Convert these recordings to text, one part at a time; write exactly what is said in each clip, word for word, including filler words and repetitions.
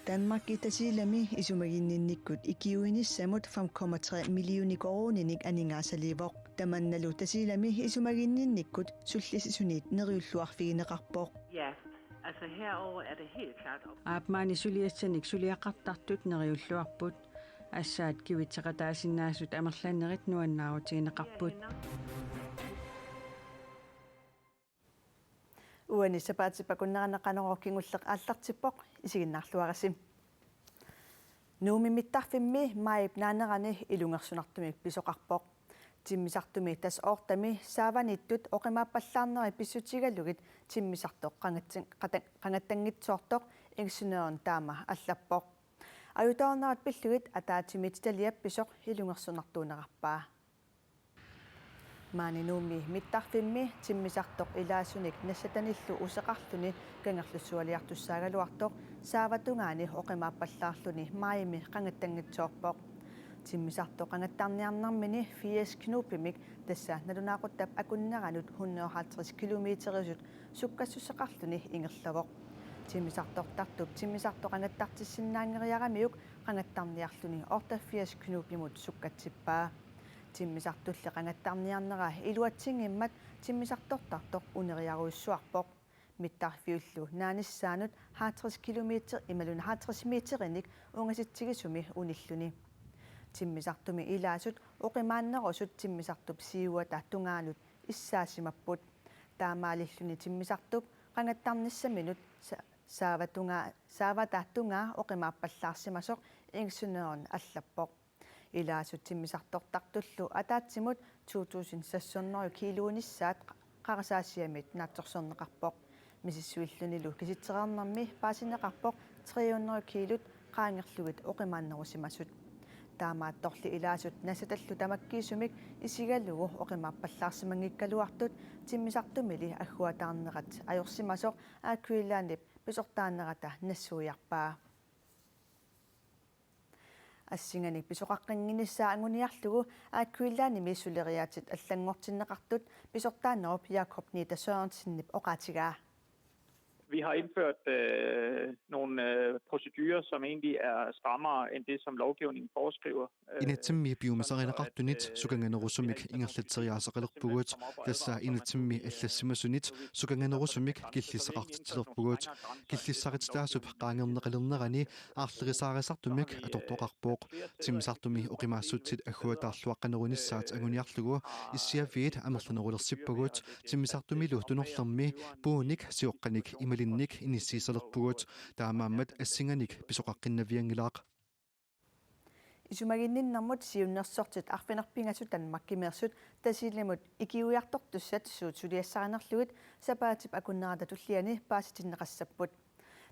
Danmarki Tasiilami isumaginninnikkut ikiuinissamut fem komma tre millioner koruuninik aningaasaliivoq. Tamannalu Tasiilami isumaginninnikkut sullissisuniit neriulluarfigineqarpoq. Ja, altså herover er det helt klart op- Aap, maani suliassanik suliaqartartut neriulluarput. Assaat kivitseqataasinnaasut amerlanerit nuannaarutigineqarput. Uani sapaatip akunnerani Qanorooq kingulleq aallartippoq, isiginnaarluarisi. Nuummi mittarfimmi maajip naanerani ilungersunartumik pisoqarpoq. Timmisartumi tassa oortami saavaniittut oqimaappallaarneri pissutigalugit timmisartoq qangatsin-, qata-, qangattanngitsoortoq Ingeniøren taama allappoq. Ajutoornerat pillugit ataatsimiititaliap pisoq ilungersunartuunerarpaa. Maani Nuummi mittarfimmi timmisartoq ilaasunik nassatanillu useqarluni Kangerlussualiartussaagaluartoq saavatungaani oqimaappallaarluni maajimi qangattanngitsoorpoq. Timmisartoq qangattarniarnermini firs knubimik, tassa nalunaaquttap akunneranut hundrede og halvtreds kilometerisut, sukkassuseqarluni ingerlavoq. Timmisartortartup timmisartoq qangattartissinnaanngeriaramiuk qangattarniarluni otteogfirs knubimut sukkatsippaa. Timmisartulli qangattarniarnera iluatsinngimmat timmisartortartoq uneriarujussuarpoq. Mittarfiullu naanissaanut halvtreds kilometer imaluunniit halvtreds meterinik ungasitsigisumi unilluni. Timmisartumi ilaasut oqimaannerusut timmisartup siuata tungaanut issaasimapput. Taamaalilluni timmisartup qangattarnissaminut sa-, saavatungaa, saavata tungaa oqimaappallaarsimasoq Ingeniøren allappoq. Ilaasut timmisartortartullu ataatsimut to tusind seks hundrede kiiluunissaat qarasaasiamit naatsorsorneqarpoq. Misissuillunilu kisitsereernermi paasineqarpoq tre hundrede kiilut qaangerlugit oqimaannerusimasut. Taamaattorli ilaasut nassatallu tamakkiisumik isigalugu oqimaappallaarsimanngikkaluartut timmisartumili agguataarnerat ajorsimasoq Air Greenlandip pisortaanerata nassuiarpaa. Assinganik pisoqaqqinnginnissaa anguniarlugu Air Greenlandimi suleriaatsit allanngortinneqartut pisortaanerup Jakob Niita Sørensenip oqaatigaa. Vi har indført øh, nogle øh, procedurer, som egentlig er strammere end det, som lovgivningen foreskriver. Øh, Inatsimmi piumasarineqartunit sukanganerusumik ingerlatseriaaseqalerpugut, tassa inatsimmi allassimasunit sukanganerusumik killissaqartitsilerpugut. Killissarititaasup qaangerneqalernerani aarlerisaarisartumik atortoqarpoq. Timmisartumi oqimaassutsit agguataarluaqqanerunissaat anguniarlugu issiaviit amerlanerulersippagut. Timmisartumilu tunorlermi puunik, sioqqanik imalinnik inissiisalerpugut. Taamaammat assinganik pisoqaqqinnavianngilaq. Isumaginninnermut siunnersortit arfineq-pingasut Danmarkimeersut Tasiilamut ikiuiartortussat suut suliassarinerlugit sapaatip akunnerata tulliani paasitinneqassapput.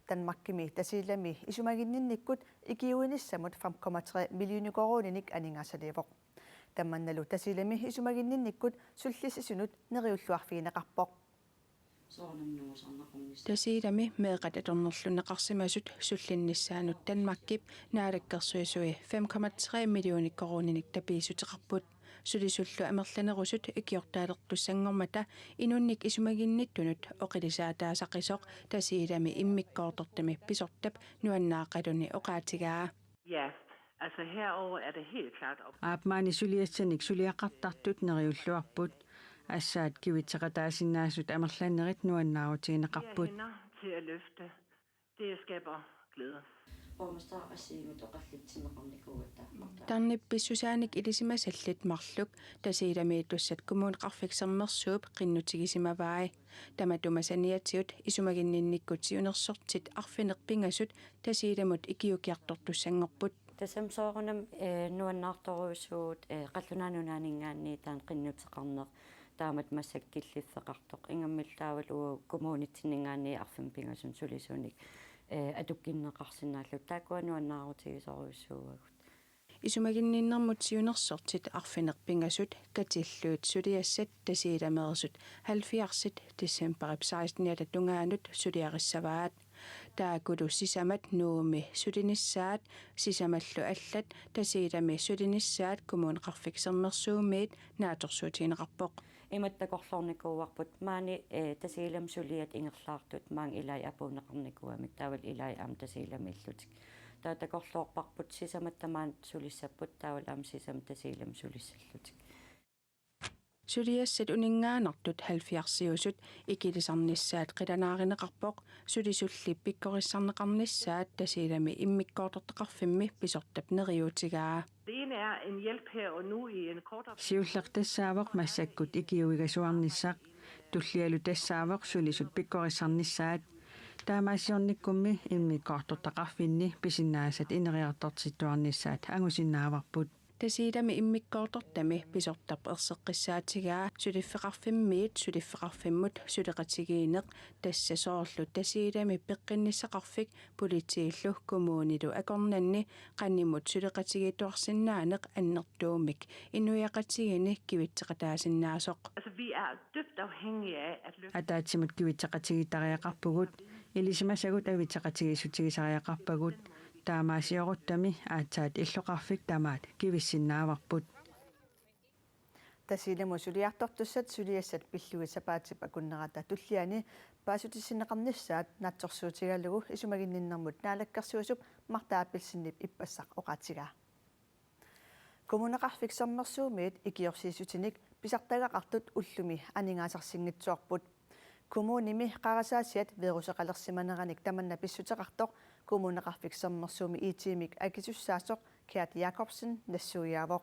Danmarkimi Tasiilami isumaginninnikkut ikiuinissamut fem komma tre millioner koruuninik aningaasaliivoq. Tamannalu Tasiilami isumaginninnikkut sullissisunut neriulluarfigineqarpoq. Tasiilami meeqqat atornerlunneqarsimasut sullinnissaannut Danmarkip naalakkersuisui fem komma tre millioner koruuninik tapiissuteqarput. Sulisullu amerlanerusut ikiortaalertussanngormata inunnik isumaginnittunut oqilisaataassaqisoq Tasiilami immikkoortortami pisortap nuannaaqaluni oqaatigaa. Ja, altså herover er det helt klart op- Aap, maani suliassanik suliaqartartut neriulluarput. Assaat kivitseqataasinnaasut amerlanerit nuannaarutigineqarput. Hænder til at løfte. Det skaber glæde. Borgmester assigiinngitsut oqallitsinneqarnikuugatta. Tarnip pissusaanik ilisimasallit marluk Tasiilamiittussat Kommuneqarfik Sermersuup qinnutigisimavai. Tamatuma saniatigut isumaginninnikkut siunnersortit arfineq-pingasut Tasiilamut ikiuiartortussanngorput. Tassami soorunami, eh, nuannaartorujussuuvugut, eh, Qallunaat Nunaanninngaanniit taanna qinnuteqarneq, taamatut massakkut killiffeqartoq, ingammik taavalu uagut kommunitsinninngaanniit arfineq-pingasunut sulisunik, eh, atukkinneqarsinnaallutik, taakkua nuannaarutigisorujussuuagut. Isumaginninnermut siunnersortit arfineq-pingasut katillugit suliassat Tasiilameersut halvfjerdsit decembarip seksteniata tungaanut suliarissavaat. Taakkulu sisamat Nuummi sulinissaat, sisamallu allat Tasiilami sulinissaat Kommuneqarfik Sermersuumiit naatsorsuutigineqarpoq. Imatut takorloornikuuarput maani, eh, Tasiilami suliat ingerlaartut maani ilai apuunneqarnikuugamik, taavalu ilai aamma Tasiilamiillutik. Taava takorloorparput sisamat tamaasa sulissapput, taavalu aamma sisamat Tasiilami sulissallutik. Suliassat uninngaannartut halvfjerdsiusut ikilisarnissaat qilanaarineqarpoq, sulisulli pikkorissarneqarnissaat Tasiilami immikkoortortaqarfimmi pisortap neriuutigaa. Det ene er en hjælp her og nu i en kortere Siulleq tassaavoq massakkut ikiuigasuarnissaq, tullialu tassaavoq sulisut pikkorissarnissaat. Taamaasiornikkummi immikkoortortaqarfinni pisinnaasat ineriartortittuarnissaat angusinnaavarput. Tasiilami immikkoortortami pisortap erseqqissaatigaa suliffeqarfimmiit suliffeqarfimmut suleqatigiinneq, tassa soorlu Tasiilami peqqinnissaqarfik politiillu kommunilu akornanni qanimut suleqatigiittuarsinnaaneq annertuumik inuiaqatigiinni kivitseqataasinnaasoq. Altså, vi er dybt afhængige af, at løftet Ataatsimut kivitseqatigiittariaqarpugut, ilisimasagut avitseqatigiissutigisariaqarpagut, taamaasioruttami aatsaat illoqarfik tamaat kivissinnaavarput. Tasiilamut suliartortussat suliassat pillugit sapaatip akunnerata tulliani paasitissinneqarnissaat naatsorsuutigalugu isumaginninnermut naalakkersuisup Martha Abelsenip ippassaq oqaatigaa. Kommuneqarfik Sermersuumiit ikiorsiissutinik pisartagaqartut ullumi aningaasarsinngitsoorput. Kommunimi qarasaasiat viruseqalersimaneranik tamanna pissuteqartoq Kommuneqarfik Sermersuumi I T-mik akisussaasoq Gert Jakobsen nassuiaavoq.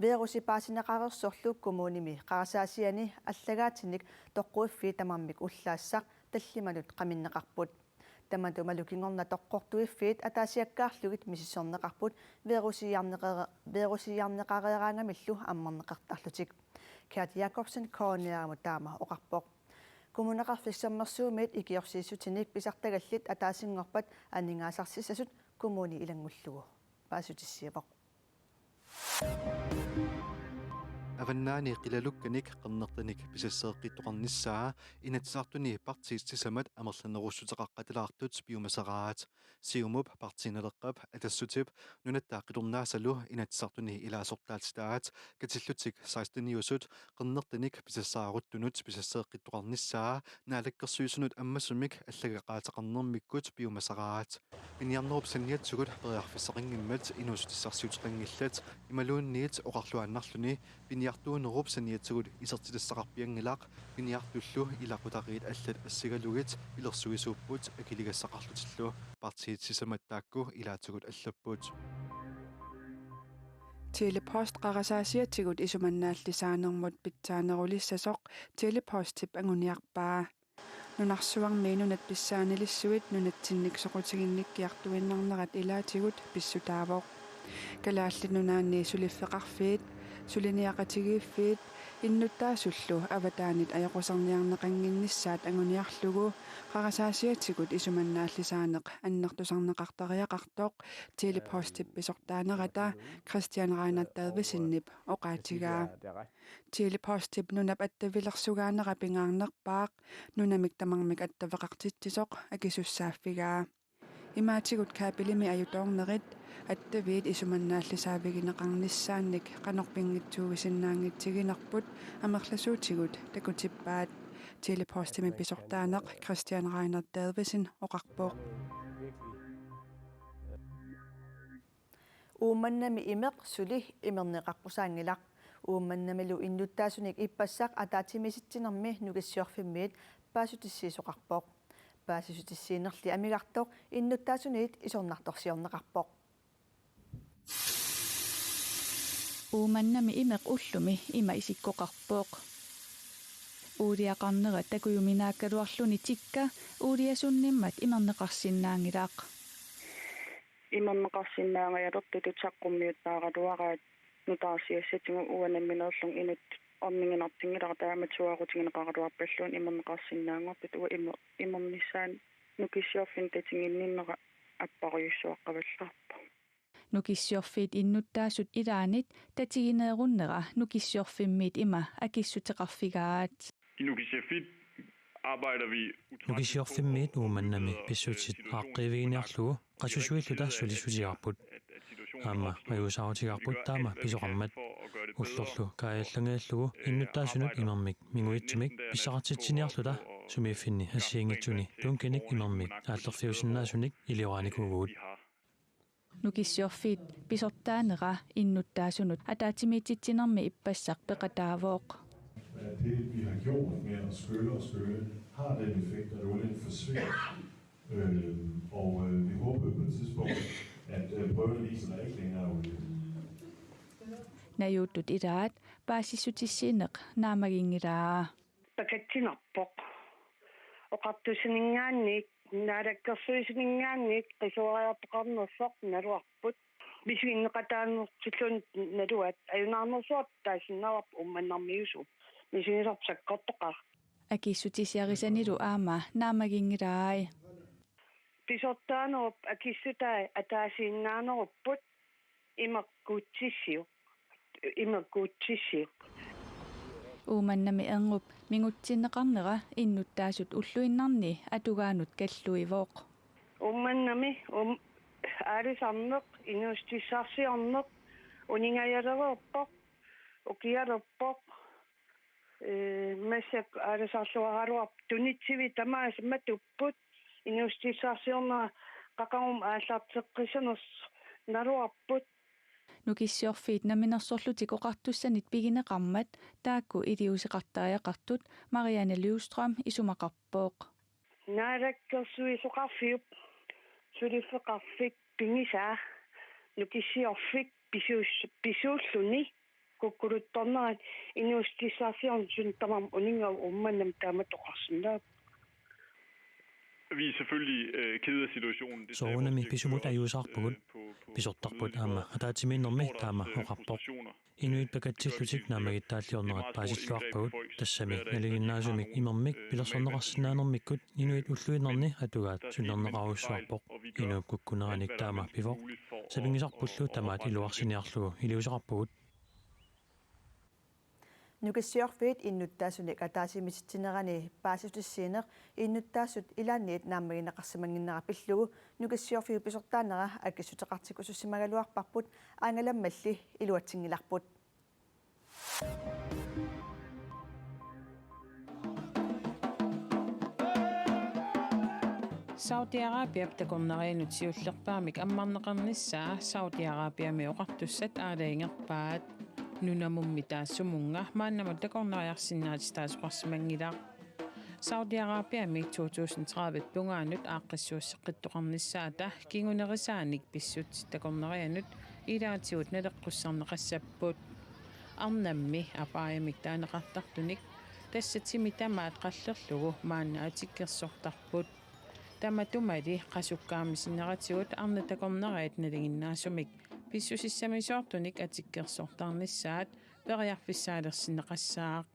Virusi paasineqareersorlu kommunimi qarasaasiani allagaatinik toqquiffiit tamarmik ullaassaq tallimanut qaminneqarput. Tamatuma kingorna toqqortuiffiit ataasiakkaarlugit misissorneqarput virusiiarneqare-, virusiiarneqareeraangamillu ammarneqartarlutik. Gert Jakobsen K N R-imut taama oqarpoq. Kommuneqarfik Sermersuumiit ikiorsiissutinik pisartagallit ataasinngorpat aningaasarsissasut kommuni ilanngullugu paasitissiivoq. Avannaani qilalukkanik qernertanik pisasseeqqittoqarnissaa Inatsisartuni partiit sisamat amerlanerussuteqaqqatalaartut piumasaraat. Siumup, Partii Naleqqap, Atassutip, Nunatta Qitornaasalu Inatsisartuni ilaasortaatitaat katillutik seksteniusut qernertanik pisassaaruttunut pisasseeqqittoqarnissaa Naalakkersuisunut ammasumik allagaqaateqarnermikkut piumasaraat. Piniarnerup saniatigut periarfissaqanngimmat inuussutissarsiuteqanngillat imaluunniit oqarluaannarluni piniartuunerup saniatigut isertitassaqarpianngilaq, piniartullu ilaqutariit allat assigalugit ilersuisuupput akiligassaqarlutillu, partiit sisamat taakku ilaatigut allapput. Tele-Post qarasaasiatigut isumannaallisaanermut pitsaanerulissasoq Tele-Postip anguniarpaa. Nunarsuarmi nunat pissaanilissuit nunatsinnik soqutiginnikkiartuinnarnerat ilaatigut pissutaavoq. Kalaallit Nunaanni suliffeqarfiit, suliniaqatigiiffiit innuttaasullu avataanit ajoquserniarneqannginnissaat anguniarlugu qarasaasiatigut isumannaallisaaneq annertusarneqartariaqartoq Tele-Postip pisortaanerata Christian Reinert Davidsenip oqaatigaa. Tele-Postip nunap attavilersugaanera pingaarnerpaaq, nunamik tamarmik attaveqartitsisoq akisussaaffigaa. Imaatigut kabelimi ajutoornerit attaviit isumannaallisaavigineqarnissaannik qanoq pinngitsuuisinnaanngitsiginerput amerlasuutigut takutippaat, Tele-Postimi pisortaaneq Christian Reinert Davidsen oqarpoq. Uummannami imeq suli imerneqaqqusaanngilaq. Uummannamilu innuttaasunik ippassaq ataatsimiisitsinermi Nukissiorfimmiit paasissutissiisoqarpoq. Paasissutissiinerli amigartoq innuttaasuniit isornartorsiorneqarpoq. Uummannami imeq ullumi ima isikkoqarpoq. Uuliaqarnera takujuminaakkaluarluni tikka uuliasunnimmat imerneqarsinnaanngilaq. Imerneqarsinnaangajalertutut saqqummiuttaaraluaraat nutaarsiassatigut, uanga nammineerlunga inuttut orniginartinngilara, taama tuaarutigineqaraluarpalluunniit imerneqarsinnaanngortut. Uanga imer-, imernissaanut Nukissiorfinnut tatiginninnera apparujussuaqqavallaarpoq. Nukissiorfiit innuttaasut ilaannit tatigineerunnera Nukissiorfimmiit ima akissuteqarfigaat. I Nukissiorfiit arbejder vi utrolig Nukissiorfimmiit Uummannami pissutsit aaqqiiviginiarlugu qasusuilluta sulissutigaarput. aamma majuusaarutigaarput taama pisoqarmat. Ullorlu kaajallangajallugu innuttaasunut imermik minguitsumik pissaqartitsiniarluta sumiiffinni assigiinngitsuni Duncanik imermik aallerfiusinnaasunik ilioraanikuuvugut. Nukissiorfiit pisortaanera innuttaasunut ataatsimiititsinermi ippassaq peqataavoq. At det, vi har gjort med at skylle og skylle, har den effekt, at olien forsvinder. Øh, og øh, vi håber jo på et tidspunkt, at øh, prøverne viser, at der ikke længere er olie. Najuuttut ilaat paasissutissiineq naammaginngilaa. Pakatsinarpoq. Oqartussaninngaanniit, naalakkersuisuninngaanniit qisuariartoqarnersoq naluarput. Misiginneqataanersilluunniit naluat ajunaarnersuaq taasinnaavarput Uummannarmiusuup. Misigisarput sakkortoqaaq. Akissutissiarisanilu aamma naammaginngilai. Pisortaanerup akissutai ataasiinnaanerupput imerkuutsissiuk. Imerkuutsissiuk. Uummannami erngup mingutsinneqarnera innuttaasut ulluinnarni atugaanut kalluivoq. Uummannami um aalisarneq, inuussutissarsiorneq, uningajalereerpoq, ukialerpoq, ee, massakkut aalisarluaraluarpoq, tunitsivit tamaasa matupput, inuussutissarsiornera qaqugumut aallarteqqissanersoq naluarput. Nukissiorfiit Namminersorlutik Oqartussanit pigineqarmat taakku iliuuseqartariaqartut Marianne Løvstrøm isumaqarpoq. Naalakkersuisoqarfiup suliffeqarfik pigisaa Nukissiorfik pisuus- pisuulluni kukkuluttornerat inuussutissarsiorneq suna tamarmi uninngavoq, Uummannami taamatut oqarsinnaapput. Vi er selvfølgelig øh, kede af situationen. Det sagde Soorunami vores pisumut direktør ajuusaarpugut. også, øh, på- på- på Pisortarput mødet i aamma går. ataatsimiinnermi Vi får da taama også, øh, oqarpoq. frustrationer. Inuit pakatsillutik naammagittaalliornerat paasilluarpagut, tassami nalinginnaasumik imermik pilersorneqarsinnaanermikkut inuit ulluinnarni atugaat sunnerneqarujussuarpoq. Inuup kukkuneranik taama pivoq. Sapinngisarpullu tamaat iluarsiniarlugu iliuuseqarpugut. Nukissiorfiit innuttaasunik ataatsimiititsinerani paasissutissiineq innuttaasut ilaanniit naammagineqarsimannginnera pillugu Nukissiorfiup pisortaanera akissuteqartikkusussimagaluarparput, angalammalli iluatsinngilarput. Saudi Arabiap takornarianut siullerpaamik ammarneqarnissaa Saudi Arabiami oqartussat aalajangerpaat. Nunamummi taassumunnga maannamut takornariarsinnaatitaasoqarsimanngilaq. Saudi Arabiami to tusind tredive tungaanut aaqqissuusseqqittoqarnissaata kingunerisaanik pissutsit takornarianut ilaatigut naleqqussarneqassapput. Arnammi apaajamik taaneqartartunik tassa timi tamaat qallerlugu maanna atikkersortarput. Tamatumali qasukkaami sineratigut arnat takornariat nalinginnaasumik pissusissamisoortunik atikkersortarnissaat periarfissaalersinneqassaaq.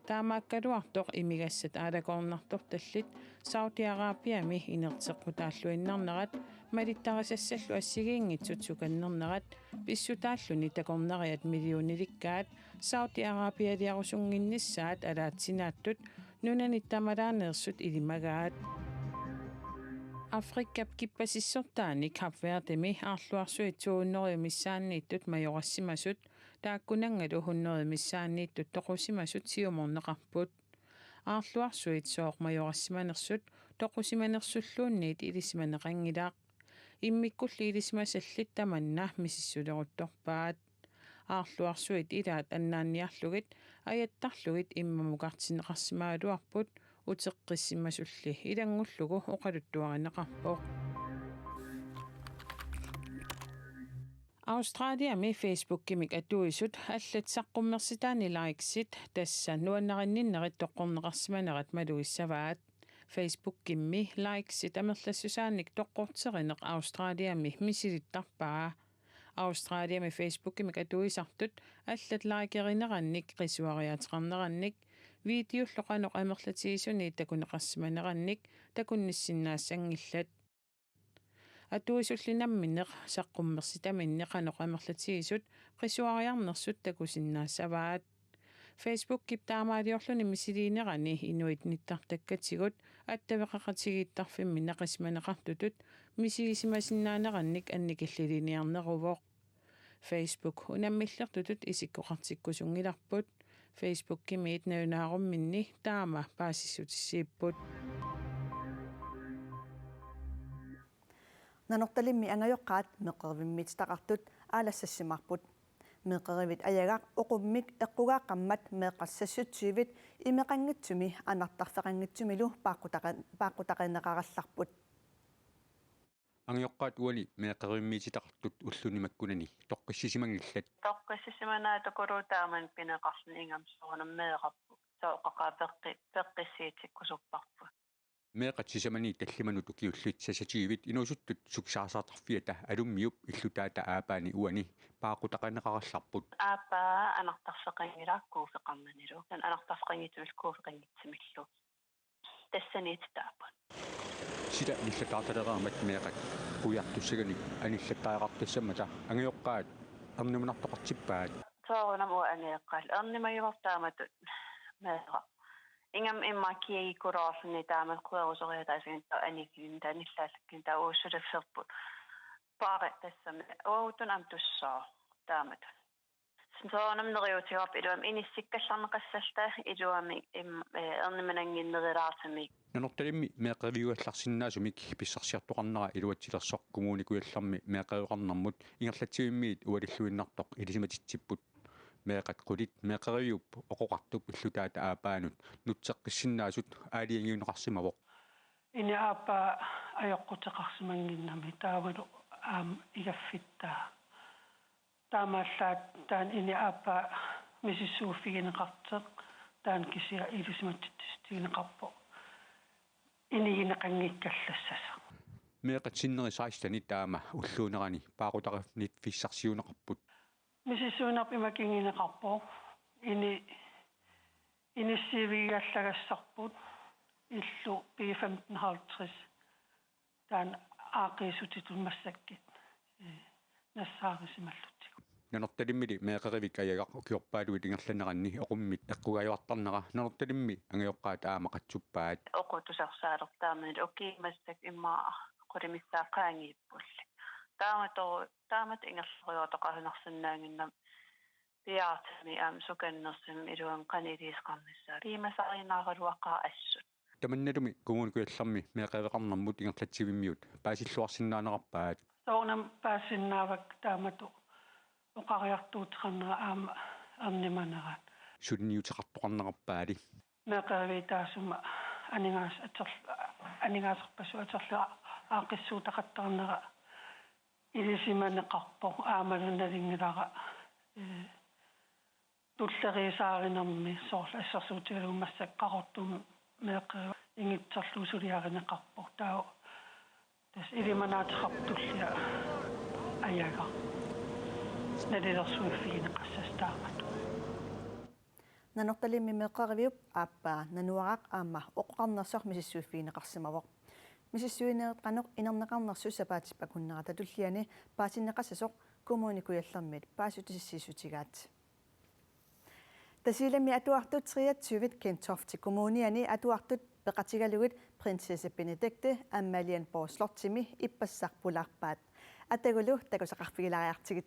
Taamaakkaluartoq imigassat aalakoornartortallit Saudi Arabiami inerteqqutaalluinnarnerat malittarisassallu assigiinngitsut sukannernerat pissutaalluni takornariat millionilikkaat Saudi Arabialiarusunnginnissaat alaatsinaattut nunanit tamalaaneersut ilimagaat. Afrikap kippasissortaanik Kapverdemi aarluarsuit to hundrede missaanniittut majorassimasut taakkunanngalu hundrede missaanniittut toqusimasut siumorneqarput. Aarluarsuit sooq majorassimanersut toqusimanersulluunniit ilisimaneqanngilaq. Immikkulli ilisimasallit tamanna misissuleruttorpaat. Aarluarsuit ilaat annaanniarlugit ajattarlugit immamukartinneqarsimagaluarput uteqqissimasulli ilanngullugu oqaluttuarineqarpoq. Australiami Facebookimik atuisut allat saqqummersitaanni likesit tassa nuannarinninnerit toqqorneqarsimanerat malugissavaat. Facebookimmi likesit amerlassusaannik toqqorterineq Australiami misilittarpaa. Australiami Facebookimik atuisartut allat likerinerannik, qisuariaateqarnerannik, videollu qanoq amerlatigisuniit takuneqarsimanerannik takunnissinnaassanngillat. Atuisulli namminneq saqqummersitaminni qanoq amerlatigisut qisuariarnersut takusinnaassavaat. Facebookip taamaaliorluni misiliinerani inuit nittartakkatigut attaveqaqatigiittarfimmi naqisimaneqartutut misigisimasinnaaneranik annikilliliiniarneruvoq. Facebook unammillertutut isikkoqartikkusunngilarput. Facebookimiit nalunaarumminni taama paasissutissiipput. Nanortalimmi angajoqqaat meeqqerivimmiititaqartut aalassassimaarput. Meeqqerivit Ajagaq oqummik eqqugaaqaat meeqqat seksogtyvit imeqanngitsumi anartarfeqanngitsumilu paaqqutaqi-, paaqqutaqineqarallarput. Angajoqqaat uani meeqqerivimmiititaqartut ulluni makkunani toqqissisimanngillat. Toqqissisimanaatut ukulu taamani pineqarluni ingammik soorunami meerarput. Sooq oqaqa peqqi-, peqqissiitikkusupparput. Meeqqat sisamani tallimanut ukiullit seksogtyvit inuusuttut sukkisaarsartarfiata Alummiup illutaata aappaani uani paaqqutaqineqarallarput. Aappaa anartarfeqanngilaq kuuffeqarnanilu. Taanna anartarfeqanngitsumillu kuuffeqanngitsumillu. Tassaniititaapput. Sila nillataartalereermat meeqqat quiartussagaannik anillattariaqartassammata angajoqqaat ernumanartoqartippaat. Soorunami uanga angajoqqaat ernumagivarput taamatut meeraq. Ingammik immaqa kiagikkuloorluni taamatut querusoriataasigut anigin taanna anillaallakkit taava uagut suliffeqarput. Paari tassami uagutsinnut aamma tussaavoq taamatut. Soorunami neriuutigaarput iluamik inissikkallarneqassalluta iluamik im-, eh, ernumanannginnerulaartumik. Nanortalimmi meeqqeriviugallarsinnaasumik pissarsiartoqarnera iluatsilersoq Kommune Kujallermi meeqqeriveqarnermut ingerlatsivimmiit ualilluinnartoq ilisimatitsipput. Meeqqat qulit meeqqeriviup oqoqartup illutaata aappaanut nutseqqissinnaasut aalajangiunneqarsimavoq. Ini aappaa ajoquteqarsimannginnami taavalu aamma igaffittaa. Taamaallaat taanna ini aappaa misissuiffigineqartoq taanna kisianni ilisimatitsissutigineqarpoq inigineqanngikkallassasoq. Meeqqat sinneri sekstenit taama ulluunerani paaqqutaqarniffissarsiuunneqarput. Misissuinerput imakinngineqarpoq. Ini inissiivigiallagassarput illu B femten halvtreds taanna aaqqiissutitut massakkut, eh, nassaarisimallutik. Nanortalimmili meeqqerivik Ajagaq ukiorpaaluit ingerlaneranni oqummik eqqugaajuartarnera Nanortalimmi angajoqqaat aamma qatsuppaat. Oqortusarsaalertaamani ukiut massakkut immaqa qulit missaat qaangiippulli. Taamatut, taamatut ingerlariuartoqarunarsinnaannginnami piaartumik aamma sukannersumik iluamik qanoq iliuuseqarnissaa. Piumasariinnaaraluaqaaq assut. Tamannalumi Kommune Kujallermi meeqqeriveqarnermut ingerlatsivimmiut paasilluarsinnaanerarpaat. Soorunami paasisinnaavakka taamatut oqariartuuteqarnera aamma ernumanerat. Suliniuteqartoqarnerarpaali. Meeqqeriviit taassuma aningaas-, atorl-, aningaasarpassuit atorlugit aaqqissuuteqartarnera ilisimaneqarpoq aammalu nalunngilara, eh, tulleriisaarinermi soorlu assersuutigalugu massakkut Qaqortumi meeqqeriviup ingitserlugu suliarineqarpoq. Taava tassa ilimanaateqarpoq tullia Ajagaq nalilersuiffigineqassasoq taamatut. Nanortalimmi meeqqeriviup aappaa Nanuaraq aamma oqoqarnersoq misissuiffigineqarsimavoq. Misissuinerit qanoq inerneqarnersut sapaatip akunnerata tulliani paasinneqassasoq Kommune Kujallermiit paasissutissiissutigaat. Tasiilammi atuartut treogtyve Gentofte Kommuniani atuartut peqatigalugit prinsesse Benedikte Amalienborg Slottimi ippassaq pulaarpaat. Atagulu takusaqarfigilaariartigit.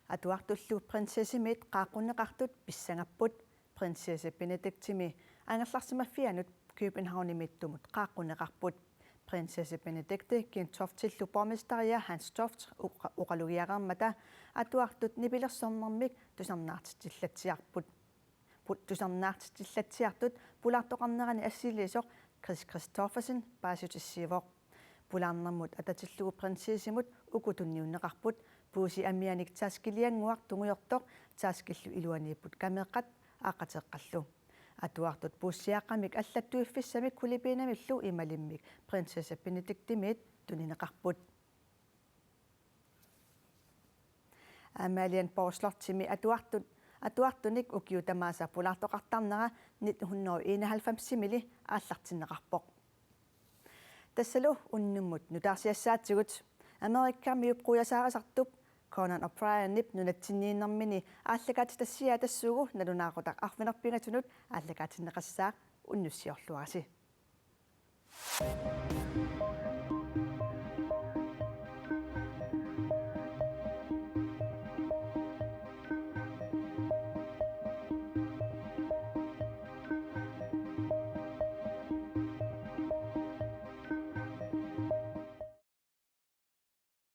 Atuartullu prinsessimiit qaaqqunneqartut pissangapput. Prinsesse Benediktemi angerlarsimaffianut Københavnimiittumut qaaqqunneqarput. Prinsesse Benedikte Gentoftellu borgmesteria Hans Toft oqa-, oqalugiareermata atuartut nipilersornermik tusarnaartitsillatsiarput. Pu-, tusarnaartitsillatsiartut pulaartoqarnerani assiliisoq Chris Christoffersen paasissutissiivoq. Pulaarnermut atatillugu prinsessimut uku tunniunneqarput, puusi amianik taskiliannguaq tungujortoq taskillu iluaniipput kameeqqat aaqqateeqqallu. Atuartut puussiaaqqamik allattuiffissamik Kulupiinamillu imalimmik prinsesse Benediktemiit tunineqarput. Amalienborg Slottimi atuartut, atuartunik ukiut tamaasa pulaartoqartarnera nitten hundrede og enoghalvfemsimili aallartinneqarpoq. Tassalu unnummut nutaarsiassaatigut. Amerikamiup quiasaarisartup Conan O'Brienip nunatsinniinnermini aallakaatitassiaa tassuugu nalunaaqutaq arfineq-pingasunut aallakaatinneqassaaq, unnussiorluarisi.